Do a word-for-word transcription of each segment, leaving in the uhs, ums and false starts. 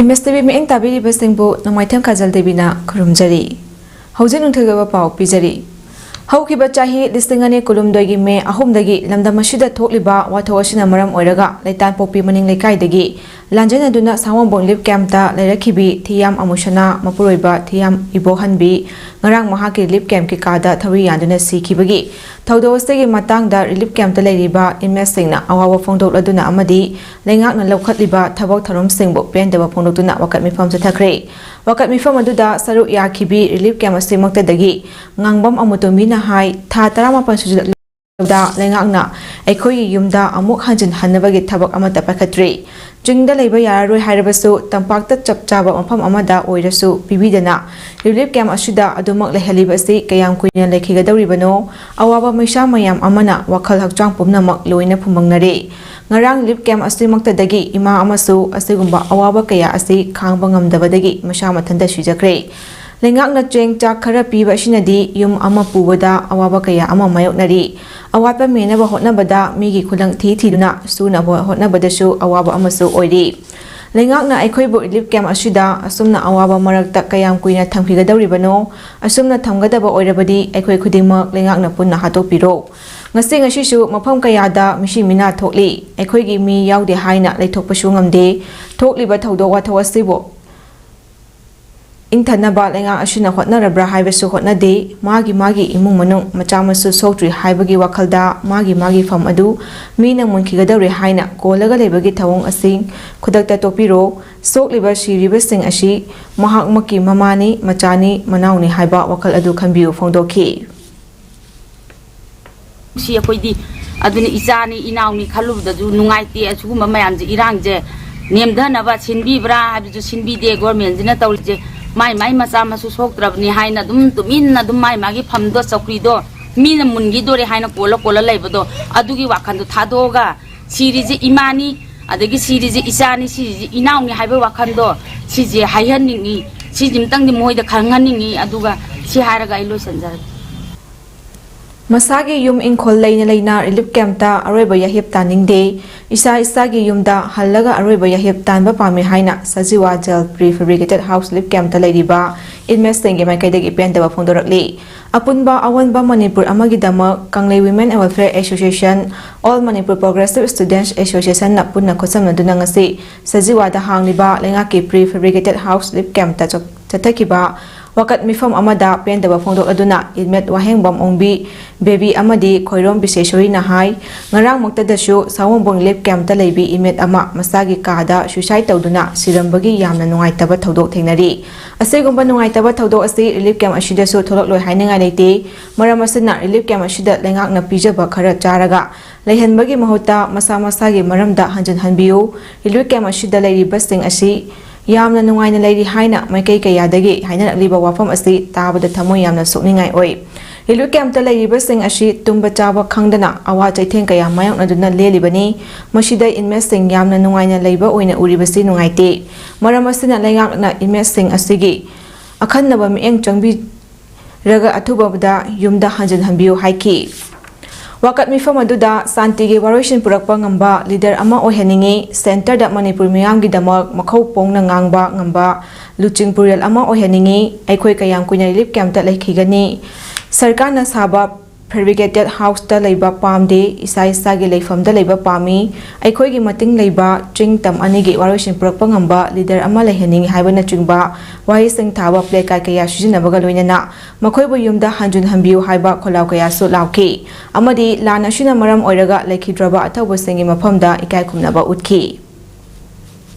M ꯑꯦꯁ T V ꯃꯤꯠꯌꯦꯡ ꯇꯥꯕꯤꯔꯤꯕꯁꯤꯡꯕꯨ ꯅꯣꯡꯃꯥꯏꯊꯦꯝ ꯀꯥꯖꯜ ꯗꯦꯕꯤꯅ ꯈꯨꯔꯨꯝꯖꯔꯤ꯫ ꯍꯧꯖꯤꯛ ꯅꯨꯡꯊꯤꯜꯒꯤ ꯑꯣꯏꯕ ꯄꯥꯎ ꯄꯤꯖꯔꯤ꯫ ꯍꯧꯈꯤꯕ ꯆꯍꯤ ꯂꯤꯁꯤꯡ ꯑꯅꯤ ꯀꯨꯟꯍꯨꯝꯗꯣꯏꯒꯤ ꯃꯦ ꯑꯍꯨꯝꯗꯒꯤ ꯂꯝꯗꯝ ꯑꯁꯤꯗ ꯊꯣꯛꯂꯤꯕ ꯋꯥꯊꯣꯛ ꯑꯁꯤꯅ ꯃꯔꯝ ꯑꯣꯏꯔꯒ ꯂꯩꯇꯥꯟꯄꯣꯛꯄꯤ ꯃꯅꯤꯡ ꯂꯩꯀꯥꯏꯗꯒꯤ ꯂꯥꯟꯖꯦꯟꯅꯗꯨꯅ ꯁꯥꯋꯣꯝꯕꯣꯡ ꯔꯤꯂꯤꯐ ꯀꯦꯝꯞꯇ ꯂꯩꯔꯛꯈꯤꯕꯤ ꯊꯤꯌꯥꯝ ꯑꯃꯨꯁꯅꯥ, ꯃꯄꯨꯔꯣꯏꯕ ꯊꯤꯌꯥꯝ ꯏꯕꯣꯍꯟꯕꯤ, ꯉꯔꯥꯡ ꯃꯍꯥꯛꯀꯤ ꯔꯤꯂꯤꯐ ꯀꯦꯝꯞꯀꯤ ꯀꯥꯗ ꯊꯧꯔꯤ ꯌꯥꯟꯗꯨꯅ ꯁꯤꯈꯤꯕꯒꯤ ꯊꯧꯗꯣꯛ ꯑꯁꯤꯒꯤ ꯃꯇꯥꯡꯗ ꯔꯤꯂꯤꯐ ꯀꯦꯝꯞꯇ ꯂꯩꯔꯤꯕ ꯏꯃꯦꯖꯁꯤꯡꯅ ꯑꯋꯥꯕ ꯐꯣꯡꯗꯣꯛꯂꯗꯨꯅ ꯑꯃꯗꯤ ꯂꯩꯉꯥꯛꯅ ꯂꯧꯈꯠꯂꯤꯕ ꯊꯕꯛ ꯊꯧꯔꯝꯁꯤꯡꯕꯨ ꯄꯦꯟꯗꯕ ꯐꯣꯡꯗꯣꯛꯇꯨꯅ ꯋꯥꯀꯠ ꯃꯤꯐꯝ ꯆꯠꯊꯈ꯭ꯔꯦ꯫ ꯋꯥꯀꯠ ꯃꯤꯐꯝ ꯑꯗꯨꯗ ꯁꯔꯨꯛ ꯌꯥꯈꯤꯕꯤ ꯔꯤꯂꯤꯐ ꯀꯦꯝꯞ ꯑꯁꯤꯃꯛꯇꯗꯒꯤ ꯉꯥꯡꯕꯝ ꯑꯃꯨꯇꯣꯝꯕꯤꯅ ꯍꯥꯏ, ꯊꯥ ꯇꯔꯥꯃꯥꯄꯟ ꯁꯨꯖꯤꯜꯂꯛꯂꯕꯗ ꯂꯩꯉꯥꯛꯅ ꯑꯩꯈꯣꯏꯒꯤ ꯌꯨꯝꯗ ꯑꯃꯨꯛ ꯍꯟꯖꯤꯟ ꯍꯟꯅꯕꯒꯤ ꯊꯕꯛ ꯑꯃꯠꯇ ꯄꯥꯏꯈꯠꯇ꯭ꯔꯤ꯫ ꯆꯤꯡꯗ ꯂꯩꯕ ꯌꯥꯔꯔꯣꯏ ꯍꯥꯏꯔꯕꯁꯨ ꯇꯝꯄꯥꯛꯇ ꯆꯞ ꯆꯥꯕ ꯃꯐꯝ ꯑꯃꯗ ꯑꯣꯏꯔꯁꯨ ꯄꯤꯕꯤꯗꯅ ꯔꯤꯂꯤꯐ ꯀꯦꯝꯞ ꯑꯁꯤꯗ ꯑꯗꯨꯃꯛ ꯂꯩꯍꯜꯂꯤꯕ ꯑꯁꯤ ꯀꯌꯥꯝ ꯀꯨꯏꯅ ꯂꯩꯈꯤꯒꯗꯧꯔꯤꯕꯅꯣ? ꯑꯋꯥꯕ ꯃꯩꯁꯥ ꯃꯌꯥꯝ ꯑꯃꯅ ꯋꯥꯈꯜ ꯍꯛꯆꯥꯡ ꯄꯨꯝꯅꯃꯛ ꯂꯣꯏꯅ ꯐꯨꯝꯕꯪꯅꯔꯦ꯫ ꯉꯔꯥꯡ ꯔꯤꯂꯤꯐ ꯀꯦꯝꯞ ꯑꯁꯤꯃꯛꯇꯗꯒꯤ ꯏꯃꯥ ꯑꯃꯁꯨ ꯑꯁꯤꯒꯨꯝꯕ ꯑꯋꯥꯕ ꯀꯌꯥ ꯑꯁꯤ ꯈꯥꯡꯕ ꯉꯝꯗꯕꯗꯒꯤ ꯃꯁꯥ ꯃꯊꯟꯇ ꯁꯤꯖꯈ꯭ꯔꯦ꯫ ꯂꯩꯉꯥꯛꯅ ꯆꯦꯡ ꯆꯥꯛ ꯈꯔ ꯄꯤꯕ ꯑꯁꯤꯅꯗꯤ ꯌꯨꯝ ꯑꯃ ꯄꯨꯕꯗ ꯑꯋꯥꯕ ꯀꯌꯥ ꯑꯃ ꯃꯥꯌꯣꯛꯅꯔꯤ꯫ ꯑꯋꯥꯠꯄ ꯃꯦꯟꯅꯕ ꯍꯣꯠꯅꯕꯗ ꯃꯤꯒꯤ ꯈꯨꯂꯪ ꯊꯤ ꯊꯤꯗꯨꯅ ꯁꯨꯅꯕ ꯍꯣꯠꯅꯕꯗꯁꯨ ꯑꯋꯥꯕ ꯑꯃꯁꯨ ꯑꯣꯏꯔꯤ꯫ ꯂꯩꯉꯥꯛꯅ ꯑꯩꯈꯣꯏꯕꯨ ꯔꯤꯂꯤꯐ ꯀꯦꯝꯞ ꯑꯁꯤꯗ ꯑꯁꯨꯝꯅ ꯑꯋꯥꯕ ꯃꯔꯛꯇ ꯀꯌꯥꯝ ꯀꯨꯏꯅ ꯊꯝꯈꯤꯒꯗꯧꯔꯤꯕꯅꯣ? ꯑꯁꯨꯝꯅ ꯊꯝꯒꯗꯕ ꯑꯣꯏꯔꯕꯗꯤ ꯑꯩꯈꯣꯏ ꯈꯨꯗꯤꯡꯃꯛ ꯂꯩꯉꯥꯛꯅ ꯄꯨꯟꯅ ꯍꯥꯠꯇꯣꯛꯄꯤꯔꯣ꯫ ꯉꯁꯤ ꯉꯁꯤꯁꯨ ꯃꯐꯝ ꯀꯌꯥꯗ ꯃꯤꯁꯤ ꯃꯤꯅꯥ ꯊꯣꯛꯂꯤ꯫ ꯑꯩꯈꯣꯏꯒꯤ ꯃꯤ ꯌꯥꯎꯗꯦ ꯍꯥꯏꯅ ꯂꯩꯊꯣꯛꯄꯁꯨ ꯉꯝꯗꯦ꯫ ꯊꯣꯛꯂꯤꯕ ꯊꯧꯗꯣꯛ ꯋꯥꯊꯣꯛ ꯑꯁꯤꯕꯨ ꯏꯪꯊꯅꯕ ꯂꯩꯉꯥꯛ ꯑꯁꯤꯅ ꯍꯣꯠꯅꯔꯕ꯭ꯔꯥ ꯍꯥꯏꯕꯁꯨ ꯍꯣꯠꯅꯗꯦ꯫ ꯃꯥꯒꯤ ꯃꯥꯒꯤ ꯏꯃꯨꯡ ꯃꯅꯨꯡ ꯃꯆꯥ ꯃꯁꯨ ꯁꯣꯛꯇ꯭ꯔꯤ ꯍꯥꯏꯕꯒꯤ ꯋꯥꯈꯜꯗ ꯃꯥꯒꯤ ꯃꯥꯒꯤ ꯐꯝ ꯑꯗꯨ ꯃꯤꯅ ꯃꯨꯟꯈꯤꯒꯗꯧꯔꯦ ꯍꯥꯏꯅ ꯀꯣꯜꯂꯒ ꯂꯩꯕꯒꯤ ꯊꯧꯑꯣꯡ ꯑꯁꯤ ꯈꯨꯗꯛꯇ ꯇꯣꯛꯄꯤꯔꯣ꯫ ꯁꯣꯛꯂꯤꯕ ꯁꯤꯔꯤꯕꯁꯤꯡ ꯑꯁꯤ ꯃꯍꯥꯛꯃꯛꯀꯤ ꯃꯃꯥꯅꯤ, ꯃꯆꯥꯅꯤ, ꯃꯅꯥꯎꯅꯤ ꯍꯥꯏꯕ ꯋꯥꯈꯜ ꯑꯗꯨ ꯈꯟꯕꯤꯌꯨ ꯐꯣꯡꯗꯣꯛꯈꯤ꯫ ꯁꯤ ꯑꯩꯈꯣꯏꯗꯤ ꯑꯗꯨꯅ ꯏꯆꯥꯅꯤ ꯏꯅꯥꯎꯅꯤ ꯈꯜꯂꯨꯕꯗꯁꯨ ꯅꯨꯡꯉꯥꯏꯇꯦ꯫ ꯑꯁꯤꯒꯨꯝꯕ ꯃꯌꯥꯝꯁꯦ, ꯏꯔꯥꯡꯁꯦ ꯅꯦꯝꯊꯅꯕ ꯁꯤꯟꯕꯤꯕ꯭ꯔꯥ ꯍꯥꯏꯕꯁꯨ ꯁꯤꯟꯕꯤꯗꯦ꯫ ꯒꯣꯔꯃꯦꯟꯁꯤꯅ ꯇꯧꯔꯤꯁꯦ ꯃꯥꯏ ꯃꯥꯏ ꯃꯆꯥ ꯃꯁꯨ ꯁꯣꯛꯇ꯭ꯔꯕꯅꯤ ꯍꯥꯏꯅ ꯑꯗꯨꯝ ꯇꯨꯃꯤꯟꯅ ꯑꯗꯨꯝ ꯃꯥꯏ ꯃꯥꯒꯤ ꯐꯝꯗꯣ ꯆꯧꯀ꯭ꯔꯤꯗꯣ ꯃꯤꯅ ꯃꯨꯟꯈꯤꯗꯣꯔꯦ ꯍꯥꯏꯅ ꯀꯣꯜꯂ ꯀꯣꯜꯂ ꯂꯩꯕꯗꯣ, ꯑꯗꯨꯒꯤ ꯋꯥꯈꯜꯗꯣ ꯊꯥꯗꯣꯛꯑꯒ ꯁꯤꯔꯤꯁꯦ ꯏꯃꯥꯅꯤ, ꯑꯗꯒꯤ ꯁꯤꯔꯤꯁꯦ ꯏꯆꯥꯅꯤ, ꯁꯤꯔꯤꯁꯦ ꯏꯅꯥꯎꯅꯤ ꯍꯥꯏꯕꯒꯤ ꯋꯥꯈꯜꯗꯣ ꯁꯤꯁꯦ ꯍꯥꯏꯍꯟꯅꯤꯡꯉꯤ꯫ ꯁꯤꯁꯤꯝꯇꯪꯗꯤ ꯃꯣꯏꯗ ꯈꯪꯍꯟꯅꯤꯡꯉꯤ꯫ ꯑꯗꯨꯒ ꯁꯤ ꯍꯥꯏꯔꯒ ꯑꯩ ꯂꯣꯏꯁꯤꯟꯖꯔꯒꯦ꯫ ꯃꯁꯥꯒꯤ ꯌꯨꯝ ꯏꯪꯈꯣꯜ ꯂꯩꯅ ꯂꯩꯅ ꯔꯤꯂꯤꯐ ꯀꯦꯝꯞꯇ ꯑꯔꯣꯏꯕ ꯌꯥꯍꯦꯞ ꯇꯥꯅꯤꯡꯗꯦ, ꯏꯁꯥ ꯏꯁꯥꯒꯤ ꯌꯨꯝꯗ ꯍꯜꯂꯒ ꯑꯔꯣꯏꯕ ꯌꯥꯍꯦꯞ ꯇꯥꯟꯕ ꯄꯥꯝꯃꯤ ꯍꯥꯏꯅ Sajiwa jail pre fabricated house relief ꯀꯦꯝꯞꯇ ꯂꯩꯔꯤꯕ ꯏꯟꯃꯦꯠꯁꯤꯡꯒꯤ ꯃꯥꯏꯀꯩꯗꯒꯤ ꯄꯦꯟꯗꯕ ꯐꯣꯡꯗꯣꯔꯛꯂꯤ꯫ ꯑꯄꯨꯟꯕ ꯑꯑꯣꯟꯕ ꯃꯅꯤꯄꯨꯔ ꯑꯃꯒꯤꯗꯃꯛ ꯀꯪꯂꯩ Women Welfare Association, All Manipur Progressive Students Associationꯅ ꯄꯨꯟꯅ ꯈꯨꯠꯁꯝꯅꯗꯨꯅ ꯉꯁꯤ ꯁꯖꯤꯋꯥꯗ ꯍꯥꯡꯂꯤꯕ ꯂꯩꯉꯥꯛꯀꯤ ꯄ꯭ꯔꯤ ꯐꯦꯕ꯭ꯔꯤꯀꯦꯇꯦꯠ ꯍꯥꯎꯁ ꯔꯤꯂꯤꯐ ꯀꯦꯝꯞꯇ ꯆꯠ-, ꯆꯠꯊꯈꯤꯕ ꯋꯥꯀꯠ ꯃꯤꯐꯝ ꯑꯃꯗ ꯄꯦꯟꯗꯕ ꯐꯣꯡꯗꯣꯛꯂꯗꯨꯅ ꯏꯟꯃꯦꯠ ꯋꯥꯍꯦꯡꯕꯝ ꯑꯣꯡꯕꯤ ꯕꯦꯕꯤ ꯑꯃꯗꯤ ꯈꯣꯏꯔꯣꯝ ꯕꯤꯁꯦꯁꯣꯔꯤꯅ ꯍꯥꯏ, ꯉꯔꯥꯡꯃꯛꯇꯗꯁꯨ ꯁꯥꯋꯣꯝꯕꯨꯡ ꯔꯤꯂꯤꯐ ꯀꯦꯝꯞꯇ ꯂꯩꯕꯤ ꯏꯟꯃꯦꯠ ꯑꯃ ꯃꯁꯥꯒꯤ ꯀꯥꯗ ꯁꯨꯏꯁꯥꯏꯗ ꯇꯧꯗꯨꯅ ꯁꯤꯔꯝꯕꯒꯤ ꯌꯥꯝꯅ ꯅꯨꯡꯉꯥꯏꯇꯕ ꯊꯧꯗꯣꯛ ꯊꯦꯡꯅꯔꯤ꯫ ꯑꯁꯤꯒꯨꯝꯕ ꯅꯨꯡꯉꯥꯏꯇꯕ ꯊꯧꯗꯣꯛ ꯑꯁꯤ ꯔꯤꯂꯤꯐ ꯀꯦꯝꯞ ꯑꯁꯤꯗꯁꯨ ꯊꯣꯛꯂꯛꯂꯣꯏ ꯍꯥꯏꯅꯤꯡꯉꯥꯏ ꯂꯩꯇꯦ꯫ ꯃꯔꯝ ꯑꯁꯤꯅ ꯔꯤꯂꯤꯐ ꯀꯦꯝꯞ ꯑꯁꯤꯗ ꯂꯩꯉꯥꯛꯅ ꯄꯤꯖꯕ ꯈꯔ ꯆꯥꯔꯒ ꯂꯩꯍꯟꯕꯒꯤ ꯃꯍꯨꯠꯇ ꯃꯁꯥ ꯃꯁꯥꯒꯤ ꯃꯔꯝꯗ ꯍꯟꯖꯤꯟꯍꯟꯕꯤꯌꯨ꯫ ꯔꯤꯂꯤꯐ ꯀꯦꯝꯞ ꯑꯁꯤꯗ ꯂꯩꯔꯤꯕꯁꯤꯡ ꯑꯁꯤ ꯌꯥꯝꯅ ꯅꯨꯡꯉꯥꯏꯅ ꯂꯩꯔꯤ ꯍꯥꯏꯅ ꯃꯥꯏꯀꯩ ꯀꯌꯥꯗꯒꯤ ꯍꯥꯏꯅꯔꯛꯂꯤꯕ ꯋꯥꯐꯝ ꯑꯁꯤ ꯇꯥꯕꯗ ꯊꯃꯣꯏ ꯌꯥꯝꯅ ꯁꯣꯛꯅꯤꯡꯉꯥꯏ ꯑꯣꯏ꯫ ꯔꯤꯂꯤꯐ ꯀꯦꯝꯞꯇ ꯂꯩꯔꯤꯕꯁꯤꯡ ꯑꯁꯤ ꯇꯨꯝꯕ ꯆꯥꯕ ꯈꯪꯗꯅ ꯑꯋꯥ ꯆꯩꯊꯦꯡ ꯀꯌꯥ ꯃꯥꯌꯣꯛꯅꯗꯨꯅ ꯂꯦꯜꯂꯤꯕꯅꯤ꯫ ꯃꯁꯤꯗ ꯏꯟꯃꯦꯠꯁꯤꯡ ꯌꯥꯝꯅ ꯅꯨꯡꯉꯥꯏꯅ ꯂꯩꯕ ꯑꯣꯏꯅ ꯎꯔꯤꯕꯁꯤ ꯅꯨꯡꯉꯥꯏꯇꯦ꯫ ꯃꯔꯝ ꯑꯁꯤꯅ ꯂꯩꯉꯥꯛꯅ ꯏꯟꯃꯦꯠꯁꯤꯡ ꯑꯁꯤꯒꯤ ꯑꯈꯟꯅꯕ ꯃꯤꯠꯌꯦꯡ ꯆꯪꯕꯤꯔꯒ ꯑꯊꯨꯕꯗ ꯌꯨꯝꯗ ꯍꯟꯖꯤꯟꯍꯟꯕꯤꯌꯨ ꯍꯥꯏꯈꯤ꯫ ꯋꯥꯀꯠ ꯃꯤꯐꯝ ꯑꯗꯨꯗ ꯁꯥꯟꯇꯤꯒꯤ ꯋꯥꯔꯣꯏꯁꯤꯟ ꯄꯨꯔꯛꯄ ꯉꯝꯕ ꯂꯤꯗꯔ ꯑꯃ ꯑꯣꯏꯍꯟꯅꯤꯡꯏ, ꯁꯦꯟꯇꯔꯗ ꯃꯅꯤꯄꯨꯔ ꯃꯤꯌꯥꯝꯒꯤꯗꯃꯛ ꯃꯈꯧ ꯄꯣꯡꯅ ꯉꯥꯡꯕ ꯉꯝꯕ ꯂꯨꯆꯤꯡꯄꯨꯔꯦꯜ ꯑꯃ ꯑꯣꯏꯍꯟꯅꯤꯡꯏ꯫ ꯑꯩꯈꯣꯏ ꯀꯌꯥꯝ ꯀꯨꯏꯅ ꯔꯤꯂꯤꯐ ꯀꯦꯝꯞꯇ ꯂꯩꯈꯤꯒꯅꯤ? ꯁꯔꯀꯥꯔꯅ ꯁꯥꯕ ꯐꯦꯕ꯭ꯔꯤꯀꯦꯇꯦꯠ ꯍꯥꯎꯁꯇ ꯂꯩꯕ ꯄꯥꯝꯗꯦ, ꯏꯁꯥ ꯏꯁꯥꯒꯤ ꯂꯩꯐꯝꯗ ꯂꯩꯕ ꯄꯥꯝꯃꯤ꯫ ꯑꯩꯈꯣꯏꯒꯤ ꯃꯇꯤꯡ ꯂꯩꯕ ꯆꯤꯡ ꯇꯝ ꯑꯅꯤꯒꯤ ꯋꯥꯔꯣꯏꯁꯤꯟ ꯄꯨꯔꯛꯄ ꯉꯝꯕ ꯂꯤꯗꯔ ꯑꯃ ꯂꯩꯍꯟꯅꯤꯡꯏ ꯍꯥꯏꯕꯅꯆꯤꯡꯕ ꯋꯥꯍꯩꯁꯤꯡ ꯊꯥꯕ ꯄ꯭ꯂꯦꯀꯥꯔꯗ ꯀꯌꯥ ꯁꯤꯖꯤꯟꯅꯕꯒ ꯂꯣꯏꯅꯅ ꯃꯈꯣꯏꯕꯨ ꯌꯨꯝꯗ ꯍꯟꯖꯤꯟꯍꯟꯕꯤꯌꯨ ꯍꯥꯏꯕ ꯈꯣꯜꯂꯥꯎ ꯀꯌꯥꯁꯨ ꯂꯥꯎꯈꯤ꯫ ꯑꯃꯗꯤ ꯂꯥꯟ ꯑꯁꯤꯅ ꯃꯔꯝ ꯑꯣꯏꯔꯒ ꯂꯩꯈꯤꯗ꯭ꯔꯕ ꯑꯊꯧꯕꯁꯤꯡꯒꯤ ꯃꯐꯝꯗ ꯏꯀꯥꯏ ꯈꯨꯝꯅꯕ ꯎꯠꯈꯤ꯫